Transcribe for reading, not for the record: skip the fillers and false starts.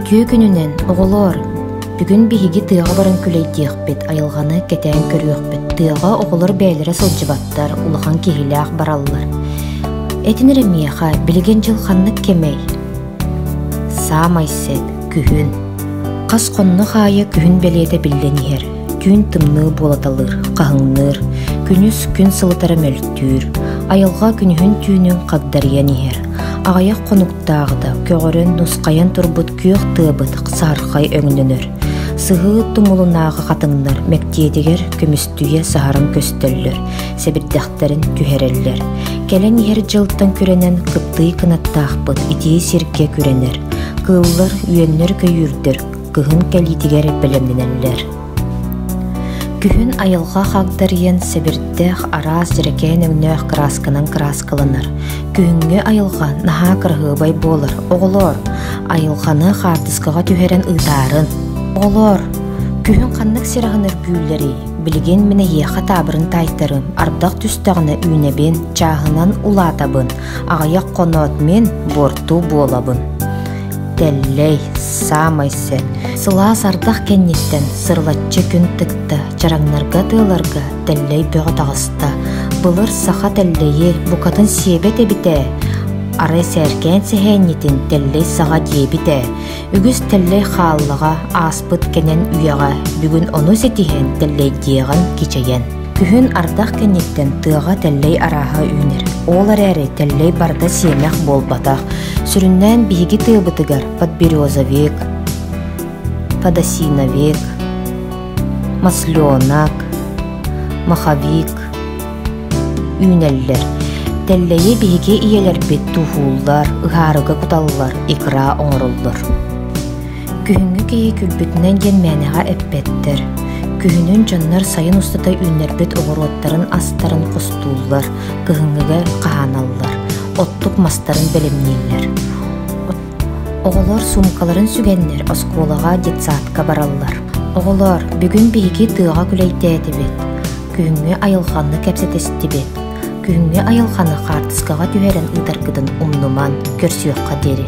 Үтүө күнүнэн, оҕолоор! Бүгүн биһиги тыаҕа баран күлэйдиэхпит, айылҕаны кэтээн көрүөхпүт. Тыаҕа оҕолор бэйэлэрэ сылдьыбаттар, улахан киһилээх бараллар. Этин эрэ миэхэ, билигин дьыл ханнык кэмэй? Саамай сөп, күһүн. Хас хоннох аайы күһүн бэлиэтэ биллэн иһэр. Түүн тымныы буолаталыыр, хаһыҥныыр, күнүс күн сылытара мөлтүүр. Айылҕа күнүһүн түүнүн хагдарыйан иһэр. Аҕыйах хонуктааҕыта көҕөрөн нусхайан турбут күөх тыабыт саһархай өҥнөнөр. Сыһыы тумулунааҕы хатыҥнар мэктиэтигэр көмүстүйэ саһаран көстөллөр, сэбирдэхтэрин түһэрэллэр. Кэлэн иһэр дьылтан күрэнэн кыптыый кынаттаахпыт итии сиргэ күрэнэр. Кыыллар, үөннэр-көйүүрдэр кыһын кэлиитигэр бэлэмнэнэллэр. Күһүн айылҕа хагдарыйан сэбирдэх араас дьэрэкээн өҥнөөх кыраасканан кырааскаланар. Күһүҥҥү айылҕа наһаа кыраһыабай буолар. Оҕолоор, айылҕаны хаартыскаҕа түһэрэн ыытаарын. Оҕолоор, күһүн ханнык сир аһын үргүүллэрий? Билигин мин эһиэхэ таабырын таайтарым, ардах түстэҕинэ үүнэбин, чааһынан улаатабын, аҕыйах хоноот мин буорту буолабын. Тэллэй, саамай сөп. Сылаас ардах кэнниттэн сырылаччы күн тыкта, чараҥнарга тыаларга тэллэй бөҕө таҕыста. Былыр саха тэллэйи букатын сиэбэт эбит ээ. Арай сээркээн сэһээнньитин тэллэй саҕа диэбит ээ. Үгүс тэллэй хааллаҕа ааспыт кэнэн үйэҕэ бүгүн ону ситиһэн тэллэйдиэҕин кичэйэн. Күһүн ардах кэнниттэн тыаҕа тэллэй арааһа үүнэр. Ол эрээри тэллэй барыта сиэмэх буолбатах. Сүрүннээн биһиги тыабытыгар подберезовик, подосиновик, масленок, маховик үүнэллэр. Тэллэйи биһиги ийэлэрбит тууһууллар, ыһаарыга куталлар, икра оҥороллор. Күһүҥҥү киһи күлбүтүнэн диэн мээнэҕэ эппэттэр. Күһүнүн дьоннор сайын устата үүннэрбит оҕуруоттарын астарын хостууллар, кыһыҥҥыга хаһааналлар, оттук мастарын бэлэмнииллэр. Оҕолор суумкаларын сүгэннэр оскуолаҕа, детсадка бараллар. Оҕолоор, бүгүн биһиги тыаҕа күлэйдээтибит, күһүҥҥү айылҕаны кэпсэтистибит. Күһүҥҥү айылҕаны хаартыскаҕа түһэрэн ыытаргытын умнумаҥ, көрсүөххэ диэри.